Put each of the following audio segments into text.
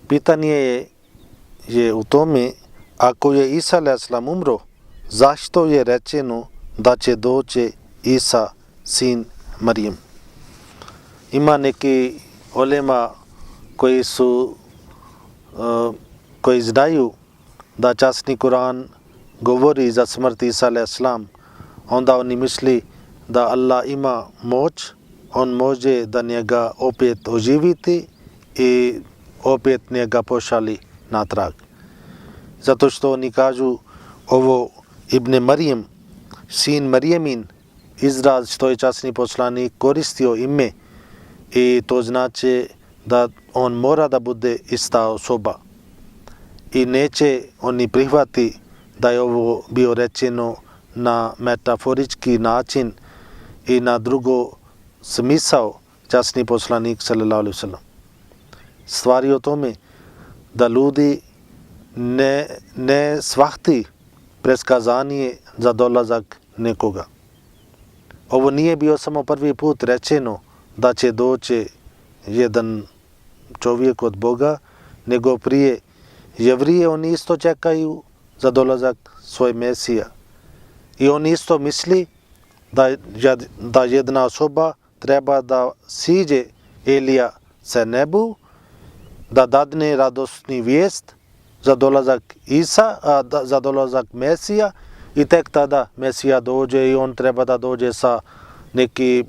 Pitanje je u tome, ako je Isa a.s. umro, zašto je rečeno da će doći Isa, sin Marijem? Ima neki ulema koji znaju da časni Kur'an govori za smrt Isa a.s. Onda oni misli da Allah ima moć, on može da njega opet oživiti i opet njega pošali natrag. Zato što oni kažu ovo Ibn Marijem, sin Marijemin, izraz što je časni poslanik koristio ime, i to znači da on mora da bude ista osoba. I neće oni prihvati da je ovo bio rečeno na metaforički način i na drugo smisao časni poslanik sallallahu alejhi ve sellem. Stvari o tome da ljudi ne shvati predskazanje za dolazak nekoga. Ovo nije bio samo prvi put rečeno da će doći jedan čovjek od Boga, nego prije Jevrije oni isto čekaju za dolazak svoj Mesija. I on isto misli da jedna osoba treba da siđe Elija sa nebu, da dadne radosni vijest za dolazak Isa, za dolazak Mesija, i tek tada Mesija dođe i on treba da dođe sa neki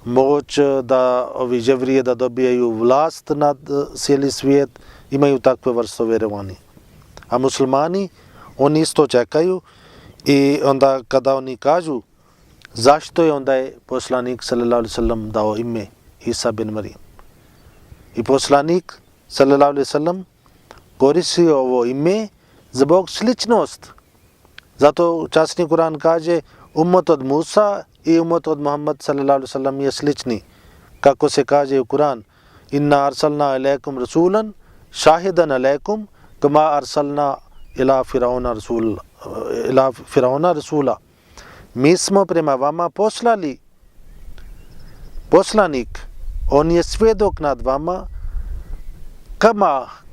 moć da ovi Jevrije da dobijaju vlast nad cijeli svijet, imaju takve vrste vjerovanja. A muslimani, oni isto čekaju i onda kada oni kažu zašto je onda je poslanik sallallahu alejhi ve sellem dao ime Isa bin Marijem. I poslanik sallallahu alejhi ve sellem koristio ovo ime zbog sličnost. Zato časni Kur'an kaže ummet od Musa i ummet od Muhammad sallallahu alejhi ve sellem je slični. Kako se kaže u Kur'an, inna arsalna alaikum rasulan shahidan alaikum kama arsalna ila Firauna rasula. Mi smo prema vama poslali poslanik, on je svjedok nad vama,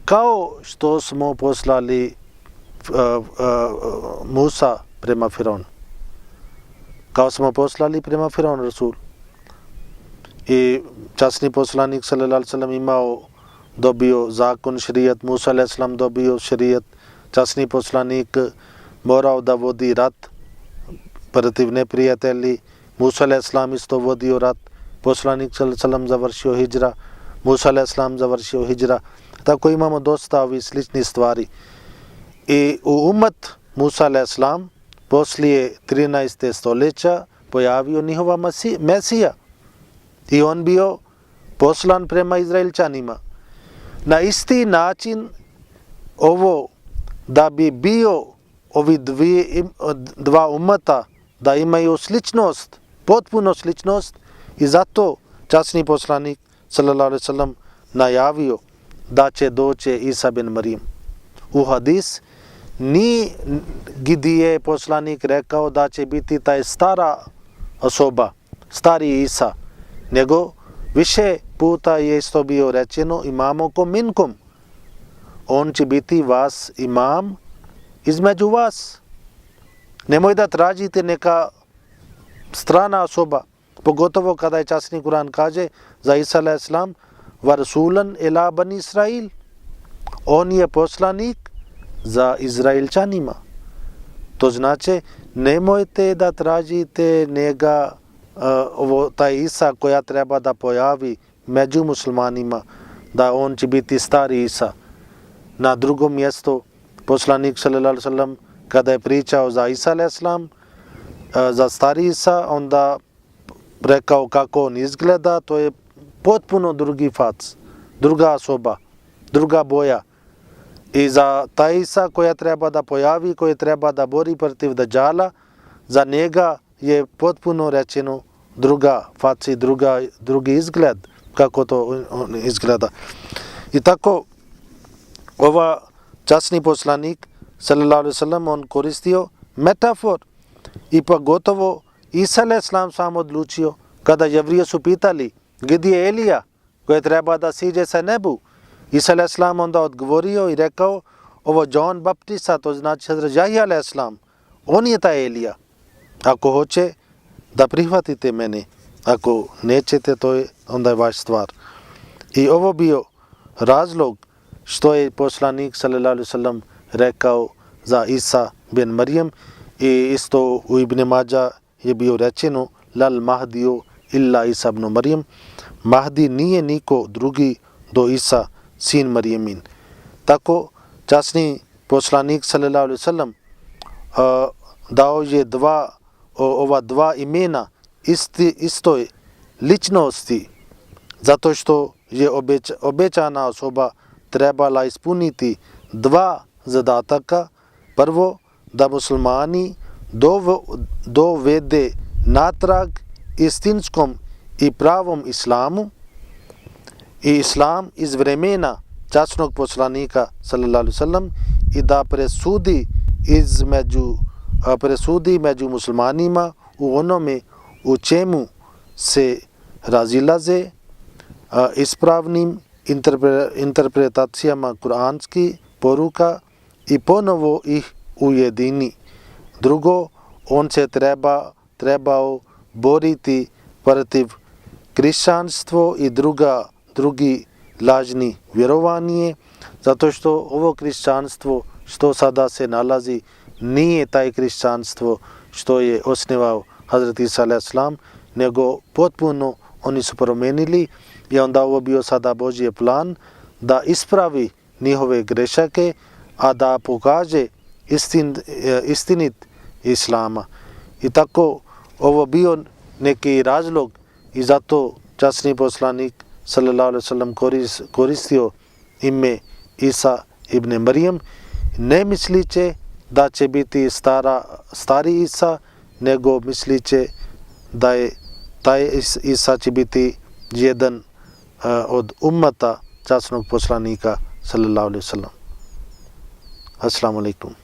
kao što smo poslali Musa prema Firaunu. Kao smo poslali prema Firaunu rasul. I časni poslanik sallallahu alejhi ve sellem dobio zakon, šerijat, Musa alejhi selam dobio šerijat, časni poslanik morao da vodi rat protiv neprijatelji, Musa alejhi selam isto vodio rat, poslanik sallallahu alejhi ve sellem završio hidžra, Musa alejhi selam završio hidžra. Tako imamo dosta ovih sličnih stvari. I u ummet Musa alejhi selam poslije 13. stoljeća pojavio njihova Mesija i on bio poslan prema Izraelčanima. Na isti način ovo da bi bio ovi dva ummeta da imaju sličnost, potpuno sličnost, i zato časni poslanik sallallahu alejhi ve sellem najavio da će doći Isa bin Marijem. U hadis ni gdje je poslanik rekao da će biti taj stara osoba, stari Isa, nego više puta je isto bio rečeno imamukum minkum. On će biti vas imam između vas. Nemoj da tražite neka strana osoba, pogotovo kada je časni Kur'an kaže za Isa alejhi selam wa rasulan ila bani Israil. On je poslanik za Izraelčanima. To znači nemojte da tražite njega, taj Isa koja treba da pojavi među muslimanima, da on će biti stari Isa. Na drugom mjestu poslanik sallallahu alejhi ve sellem kada je pričao za Isa alejhi selam, za stari Isa, onda rekao kako on izgleda, to je potpuno drugi fac, druga osoba, druga boja. I za taj Isa koja treba da pojavi, koja treba da bori protiv Dajjala, za njega je potpuno rečeno druga faca, drugi izgled, kako to izgleda. I tako ova časni poslanik sallallahu alejhi ve sellem on koristio metafor, i pogotovo Isa alejhi selam sam odlučio kada Jevrije su pitali gdje je Elija koji treba da siđe sa nebu, Isa a.s. onda odgovorio i rekao, ovo John Baptista, to znači Hazrat Jahja a.s. On je taj Elija. Ako hoće da prihvatite mene, ako nećete, to je onda je vaš stvar. I ovo bio razlog što je poslanik sallallahu alejhi ve sellem rekao za Isa bin Marijem. I isto u Ibn Mađa je bio rečeno lal mahdiju illa Isa ibn Marijem. Mahdi nije niko drugi do Isa sin Marijemin. Tako časni poslanik sallallahu alejhi ve sellem dao je ova dva imena istoj ličnosti, zato što je obećana osoba trebala ispuniti dva zadataka. Prvo, da muslimani dovede natrag istinskom i pravom islamu i islam iz vremena časnog poslanika sallallahu alejhi ve sellem i da presudi među muslimanima u onome u čemu se razilaze, ispravnim interpretacijama kuranskih poruka i ponovo ih ujedini. Drugo, on se trebao boriti protiv kršćanstvo i drugi lažni vjerovanje, zato što ovo kršćanstvo što sada se nalazi nije taj kršćanstvo što je osnovao Hazrat Isa a.s., nego potpuno oni su promenili i onda ovo bio sada Božji plan da ispravi njihove grešake, a da pokaže istinit islama. I tako ovo bio neki razlog i zato časni poslanik sallallahu alejhi ve sellem koristio ime Isa ibn Marijem, ne misliće da će biti stari Isa, nego misliće da je taj Isa će biti jedan od ummata časnog poslanika sallallahu alejhi ve sellem. Assalamu alaikum.